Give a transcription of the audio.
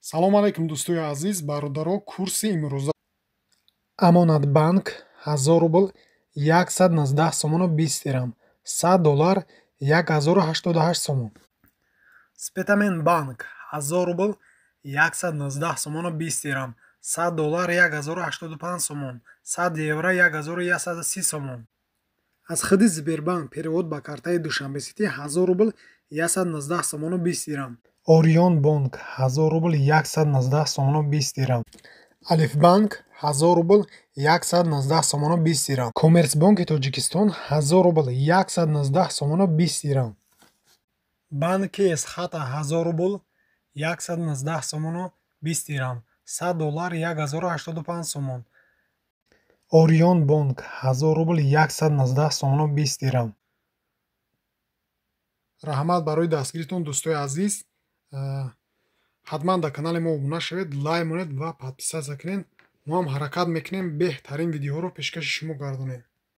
Салом алейкум, дӯстои азиз, бародаро. Курси имрӯза: Амонатбанк, 1000 рубл 119 сомону 20 дирам, 100 доллар 1088 сомон. Спитамен банк, 1000 рубл 119 сомону 20 дирам, 100 доллар 1085 сомон, 100 евро 1130 сомон. Аз худи Сбербанк перевод ба картаи Душанбе Сити, 1000 рубл 119 сомону 20 дирам. Ориён бонк, 1000 рубл 119 сомону 20 дирам. Алифбанк, 1000 рубл 119 сомону 20 дирам. Коммерсбонки Тоҷикистон, 1000 рубл 119 сомону 20 дирам. Банки Эсхата, 1000 рубл 119 сомону 20 дирам, 100 доллар 1085 сомон. Ориён бонк, 1000 рубл 119 сомону 20 дирам. Раҳмат барои дастгиритон, дӯстои азиз. Ҳатман дар канали мо обуна шавед, лайк монед ва подписаться кунед. Мо ҳам ҳаракат мекунем, беҳтарин видеоҳоро пешкаши шумо гардонем.